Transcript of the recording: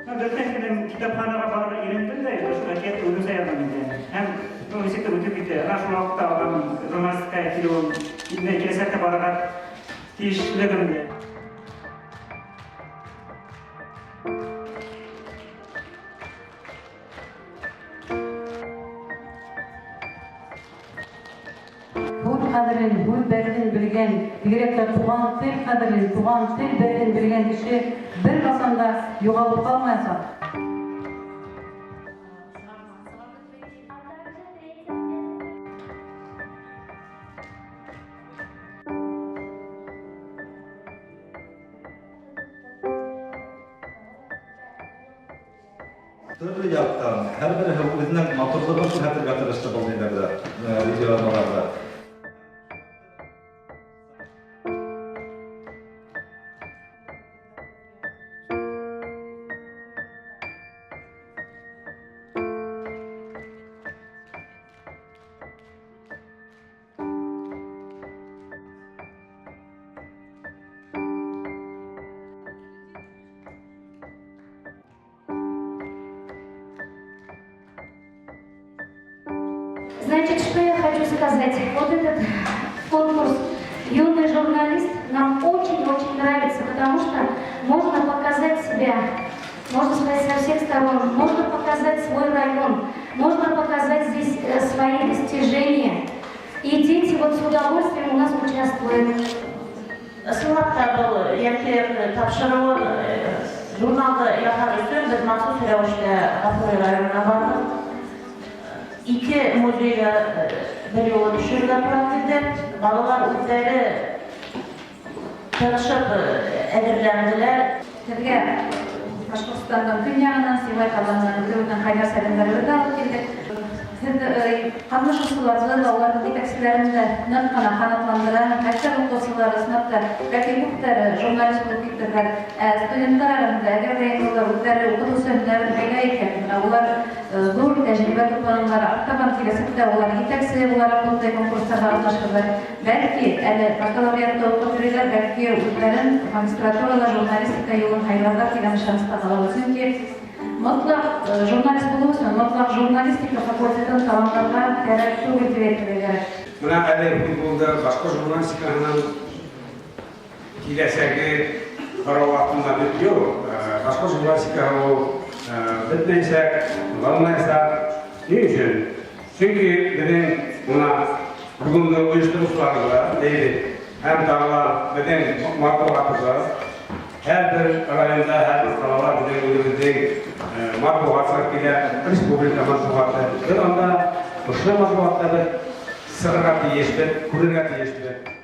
Дөрөҫөн әйткәндә, китапханаға барырға өйрәндем дә, шул әкиәтте үҙемсә яҙҙым инде. Һәм, ну, нисек тә үтеп китте. Ана шул ваҡытта алған журналистикаға килеүем, инде киләсәктә барырға тейешлегемде. Һүҙ ҡәҙерен, һүҙ бәхетен белгән, бигерәк тә туган тел кадерен, туган тел бәхетен белгән кеше беркасан да югалып калмаячак. Төрле яктан, һәрбереһе үзенең матурлыгын күрһәтергә тырышты был ниләрдә, видеоязмаларда. Значит, что я хочу сказать? Вот этот конкурс «Юный журналист» нам очень-очень нравится, потому что можно показать себя, можно сказать, со всех сторон, можно показать свой район, можно показать здесь свои достижения. И дети вот с удовольствием у нас участвуют. Ысынлап та, был Йәмтиәк тапшырыуы журналды яһар өсөн беҙ махсус рәүештә Ғафури районына барҙыҡ. Ике музейға бер юлы төшөрөргә тура килде. Балалар үҙҙәре тырышып әҙерләнделәр. Һеҙгә Башҡортостандың көньяғынан, Сибай ҡалаһынан үҙебеҙҙең ҡайнар сәләмдәребеҙҙе алып килдек. Һеҙ ҡатнашыусыларҙы ла, уларҙың етәкселәрен дә ныҡ ҡына ҡанатландыра. Мәктәп уҡыусылары ысынлап та, бәлки күптәре журналист булып китерҙәр. Ә студенттар араһында, әгәр ҙә инде улар үҙҙәре уҡытыусы һөнәрен һайлай икән, бына улар ҙур тәжрибә тупланалар, артабан киләсәктә улар етәксе булараҡ бындай конкурстарҙа ҡатнашырҙар. Бәлки, әле бакалавриатта уҡып йөрөйҙәр, бәлки, үҙҙәрен магистратурала журналистика юлын һайларҙар тигән ышаныста ҡалабыҙ. Сөнки мотлаҡ журналист булыу өсөн мотлаҡ журналистика факультетын тамамларға кәрәк түгел тип әйтергә кәрәк. Менә әле һүҙ булды башҡорт журналистикаһының киләсәге һорау аҫтында бит. Юҡ, башҡорт журналистикаһы ул бөтмәйәсәк, юғалмаясаҡ. Ни өсөн? Сөнки беҙҙең бына бөгөнгө ойоштороусыларыбыҙ, әйе, һәм тағы ла беҙҙең матбуғатыбыҙ һәр бер районда, һәр бер ҡалала беҙҙең үҙебеҙҙең матбуғат сығып килә, республика матбуғаты. Беҙ анда ошо матбуғатта беҙ сығырға тейешбеҙ, күрергә тейешбеҙ.